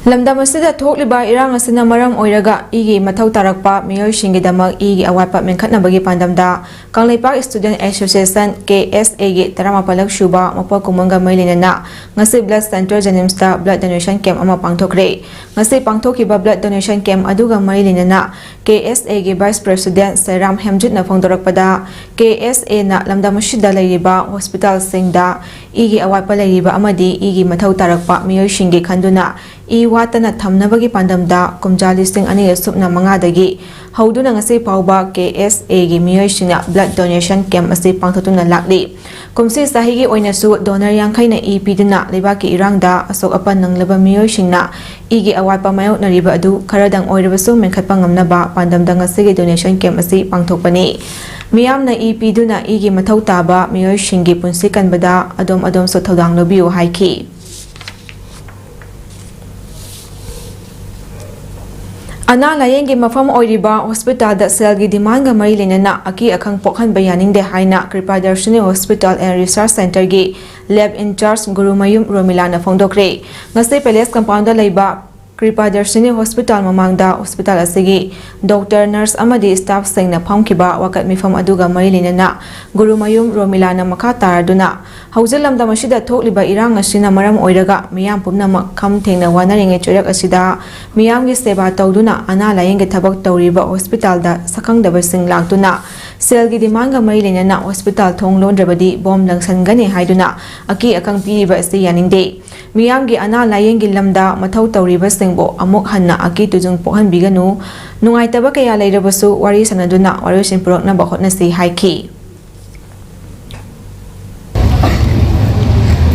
ꯂꯝꯗꯝ ꯑꯁꯤꯗ ꯊꯣꯛꯂꯤꯕ ꯏꯔꯥꯡ ꯑꯁꯤꯅ ꯃꯔꯝ ꯑꯣꯏꯔꯒ ꯏꯒꯤ ꯃꯊꯧ ꯇꯥꯔꯛꯄ ꯃꯤꯑꯣꯏꯁꯤꯡꯒꯤꯗꯃꯛ ꯏꯒꯤ ꯑꯋꯥꯠꯄ ꯃꯦꯟꯈꯠꯅꯕꯒꯤ ꯄꯥꯟꯗꯝꯗ Kangleipak Student Association, K S A ꯒꯤ ꯇꯔꯥꯃꯥꯄꯜꯂꯛ ꯁꯨꯕ ꯃꯄꯣꯛ ꯀꯨꯝꯑꯣꯟꯒ ꯃꯔꯤ ꯂꯩꯅꯅ ꯉꯁꯤ Blood Centre JNIMS ꯇ blood donation camp ꯑꯃ ꯄꯥꯡꯊꯣꯛꯈ꯭ꯔꯦ꯫ ꯉꯁꯤ ꯄꯥꯡꯊꯣꯛꯈꯤꯕ blood donation camp ꯑꯗꯨꯒ ꯃꯔꯤ ꯂꯩꯅꯅ K S A ꯒꯤ Vice President ꯁꯦꯔꯥꯝ ꯍꯦꯝꯖꯤꯠꯅ ꯐꯣꯡꯗꯣꯔꯛꯄꯗ, K S A ꯅ ꯂꯝꯗꯝ ꯑꯁꯤꯗ ꯂꯩꯔꯤꯕ hospital ꯁꯤꯡꯗ ꯏꯒꯤ ꯑꯋꯥꯠꯄ ꯂꯩꯔꯤꯕ ꯑꯃꯗꯤ ꯏꯒꯤ ꯃꯊꯧ ꯇꯥꯔꯛꯄ ꯃꯤꯑꯣꯏꯁꯤꯡꯒꯤ ꯈꯟꯗꯨꯅ ꯏ ꯋꯥꯠꯇꯅ ꯊꯝꯅꯕꯒꯤ ꯄꯥꯟꯗꯝꯗ ꯀꯨꯝꯖꯥ ꯂꯤꯁꯤꯡ ꯑꯅꯤꯒ ꯁꯨꯞꯅ ꯃꯉꯥꯗꯒꯤ ꯍꯧꯗꯨꯅ ꯉꯁꯤ ꯐꯥꯎꯕ K S A ꯒꯤ ꯃꯤꯑꯣꯏꯁꯤꯡꯅ blood donation camp ꯑꯁꯤ ꯄꯥꯡꯊꯣꯛꯇꯨꯅ ꯂꯥꯛꯂꯤ꯫ ꯀꯨꯝꯁꯤ ꯆꯍꯤꯒꯤ ꯑꯣꯏꯅꯁꯨ donor ꯌꯥꯡꯈꯩꯅ ꯏ ꯄꯤꯗꯨꯅ ꯂꯩꯕꯥꯛꯀꯤ ꯏꯔꯥꯡꯗ ꯑꯁꯣꯛ ꯑꯄꯟ ꯅꯪꯂꯕ ꯃꯤꯑꯣꯏꯁꯤꯡꯅ ꯏꯒꯤ ꯑꯋꯥꯠꯄ ꯃꯥꯌꯣꯛꯅꯔꯤꯕ ꯑꯗꯨ ꯈꯔꯗꯪ ꯑꯣꯏꯔꯕꯁꯨ ꯃꯦꯟꯈꯠꯄ ꯉꯝꯅꯕ ꯄꯥꯟꯗꯝꯗ ꯉꯁꯤꯒꯤ donation camp ꯑꯁꯤ ꯄꯥꯡꯊꯣꯛꯄꯅꯤ꯫ ꯃꯤꯌꯥꯝꯅ ꯏ ꯄꯤꯗꯨꯅ ꯏꯒꯤ ꯃꯊꯧ ꯇꯥꯕ ꯃꯤꯑꯣꯏꯁꯤꯡꯒꯤ ꯄꯨꯟꯁꯤ ꯀꯟꯕꯗ ꯑꯗꯣꯝ ꯑꯗꯣꯝꯁꯨ ꯊꯧꯗꯥꯡ ꯂꯧꯕꯤꯌꯨ ꯍꯥꯏꯈꯤ꯫ ꯑꯅꯥ ꯂꯥꯌꯦꯡꯒꯤ ꯃꯐꯝ ꯑꯣꯏꯔꯤꯕ ꯍꯣꯁꯄꯤꯇꯥꯜꯗ ꯁꯦꯜꯒꯤ ꯗꯤꯃꯥꯟꯒ ꯃꯔꯤ ꯂꯩꯅꯅ ꯑꯀꯤ ꯑꯈꯪ ꯄꯣꯛꯍꯟꯕ ꯌꯥꯅꯤꯡꯗꯦ ꯍꯥꯏꯅ ꯀ꯭ꯔꯤꯄꯥꯗꯔꯁꯤꯅꯤ ꯍꯣꯁꯄꯤꯇꯥꯜ ꯑꯦꯟ ꯔꯤꯁꯔꯆ ꯁꯦꯟꯇꯔꯒꯤ ꯂꯦꯕ ꯏꯟꯆꯥꯔꯖ ꯒꯨꯔꯨꯃꯌꯨꯝ ꯔꯣꯃꯤꯂꯥꯅ ꯐꯣꯡꯗꯣꯛꯈ꯭ꯔꯦ꯫ ꯉꯁꯤ ꯄꯦꯂꯦꯁ ꯀꯝꯄꯥꯎꯟꯗ ꯂꯩꯕ ꯀ꯭ꯔꯤꯄꯥꯗꯔꯁꯤꯅꯤ ꯍꯣꯁꯄꯤꯇꯥꯜ ꯃꯃꯥꯡꯗ ꯍꯣꯁꯄꯤꯇꯥꯜ ꯑꯁꯤꯒꯤ ꯗꯣꯛꯇꯔ, ꯅꯔꯁ ꯑꯃꯗꯤ ꯁ꯭ꯇꯥꯐꯁꯤꯡꯅ ꯐꯝꯈꯤꯕ ꯋꯥꯀꯠ ꯃꯤꯐꯝ ꯑꯗꯨꯒ ꯃꯔꯤ ꯂꯩꯅꯅ ꯒꯨꯔꯨꯃꯌꯨꯝ ꯔꯣꯃꯤꯂꯥꯅ ꯃꯈꯥ ꯇꯥꯔꯗꯨꯅ, ꯍꯧꯖꯤꯛ ꯂꯝꯗꯝ ꯑꯁꯤꯗ ꯊꯣꯛꯂꯤꯕ ꯏꯔꯥꯡ ꯑꯁꯤꯅ ꯃꯔꯝ ꯑꯣꯏꯔꯒ ꯃꯤꯌꯥꯝ ꯄꯨꯝꯅꯃꯛ ꯈꯝ ꯊꯦꯡꯅ ꯋꯥꯅꯔꯤꯉꯩ ꯆꯩꯔꯛ ꯑꯁꯤꯗ ꯃꯤꯌꯥꯝꯒꯤ ꯁꯦꯕꯥ ꯇꯧꯗꯨꯅ ꯑꯅꯥ ꯂꯥꯌꯦꯡꯒꯤ ꯊꯕꯛ ꯇꯧꯔꯤꯕ ꯍꯣꯁꯄꯤꯇꯥꯜꯗ ꯁꯛꯈꯪꯗꯕꯁꯤꯡ ꯂꯥꯛꯇꯨꯅ ꯁꯦꯜꯒꯤ ꯗꯤꯃꯥꯟꯒ ꯃꯔꯤ ꯂꯩꯅꯅ ꯍꯣꯁꯄꯤꯇꯥꯜ ꯊꯣꯡ ꯂꯣꯟꯗ꯭ꯔꯕꯗꯤ ꯕꯣꯝ ꯂꯪꯁꯟꯒꯅꯤ ꯍꯥꯏꯗꯨꯅ ꯑꯀꯤ ꯑꯈꯪ ꯄꯤꯔꯤꯕ ꯑꯁꯤ ꯌꯥꯅꯤꯡꯗꯦ꯫ ꯃꯤꯌꯥꯝꯒꯤ ꯑꯅꯥ ꯂꯥꯌꯦꯡꯒꯤ ꯂꯝꯗ ꯃꯊꯧ ꯇꯧꯔꯤꯕꯁꯤꯡꯕꯨ ꯑꯃꯨꯛ ꯍꯟꯅ ꯑꯀꯤ ꯇꯨꯖꯨꯡ ꯄꯣꯛꯍꯟꯕꯤꯒꯅꯨ꯫ ꯅꯨꯡꯉꯥꯏꯇꯕ ꯀꯌꯥ ꯂꯩꯔꯕꯁꯨ ꯋꯥꯔꯤ ꯁꯥꯟꯅꯗꯨꯅ ꯋꯥꯔꯣꯏꯁꯤꯟ ꯄꯨꯔꯛꯅꯕ ꯍꯣꯠꯅꯁꯤ ꯍꯥꯏꯈꯤ꯫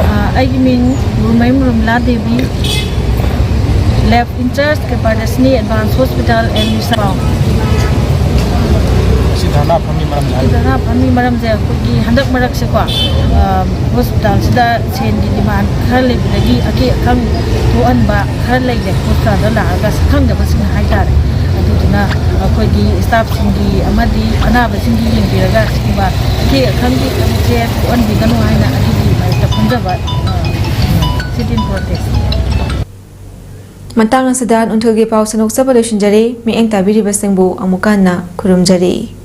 ꯑ, ꯑꯩꯒꯤ ꯃꯤꯡ ꯒꯨꯔꯨꯃꯌꯨꯝ ꯔꯣꯃꯤꯂꯥ ꯗꯦꯕꯤ, ꯂꯦꯕ ꯏꯟꯆꯥꯔꯖ ꯀ꯭ꯔꯤꯄꯥꯗꯔꯁꯤꯅꯤ ꯑꯦꯗꯚꯥꯟꯁ ꯍꯣꯁꯄꯤꯇꯥꯜ ꯑꯦꯟ ꯔꯤꯁꯔꯆ꯫ ꯁꯤ ꯙꯔꯅꯥ ꯐꯝꯃꯤ ꯃꯔꯝꯁꯦ ꯍꯥꯏꯕꯤꯌꯨ꯫ ꯙꯔꯅꯥ ꯐꯝꯃꯤ ꯃꯔꯝꯁꯦ ꯑꯩꯈꯣꯏꯒꯤ ꯍꯟꯗꯛ ꯃꯔꯛꯁꯦꯀꯣ, ꯑ, ꯍꯣꯁꯄꯤꯇꯥꯜꯁꯤꯗ ꯁꯦꯟꯒꯤ ꯗꯤꯃꯥꯟ ꯈꯔ ꯂꯩꯕꯗꯒꯤ ꯑꯀꯤ ꯑꯈꯪ ꯊꯣꯛꯍꯟꯕ ꯈꯔ ꯂꯩꯔꯦ ꯍꯣꯁꯄꯤꯇꯥꯜꯗ ꯂꯥꯛꯑꯒ ꯁꯛꯈꯪꯗꯕꯁꯤꯡ ꯍꯥꯏꯇꯥꯔꯦ꯫ ꯑꯗꯨꯗꯨꯅ ꯑꯩꯈꯣꯏꯒꯤ ꯁ꯭ꯇꯥꯐꯁꯤꯡꯒꯤ ꯑꯃꯗꯤ ꯑꯅꯥꯕꯁꯤꯡꯒꯤ ꯌꯦꯡꯕꯤꯔꯒ ꯁꯤꯒꯨꯝꯕ ꯑꯀꯤ ꯑꯈꯪꯒꯤ ꯊꯕꯛꯁꯦ ꯊꯣꯛꯍꯟꯕꯤꯒꯅꯨ ꯍꯥꯏꯅ ꯑꯗꯨꯒꯤ ꯃꯥꯌꯣꯛꯇ ꯐꯣꯡꯖꯕ, ꯑ, sit-in protest꯫ ꯃꯇꯥꯡ ꯑꯁꯤꯗ ꯅꯨꯡꯊꯤꯜꯒꯤ ꯄꯥꯎ ꯁꯟꯗꯣꯛꯆꯕ ꯂꯣꯏꯁꯤꯟꯖꯔꯦ꯫ ꯃꯤꯠꯌꯦꯡ ꯇꯥꯕꯤꯔꯤꯕꯁꯤꯡꯕꯨ ꯑꯃꯨꯛꯀ ꯍꯟꯅ ꯈꯨꯔꯨꯝꯖꯔꯤ꯫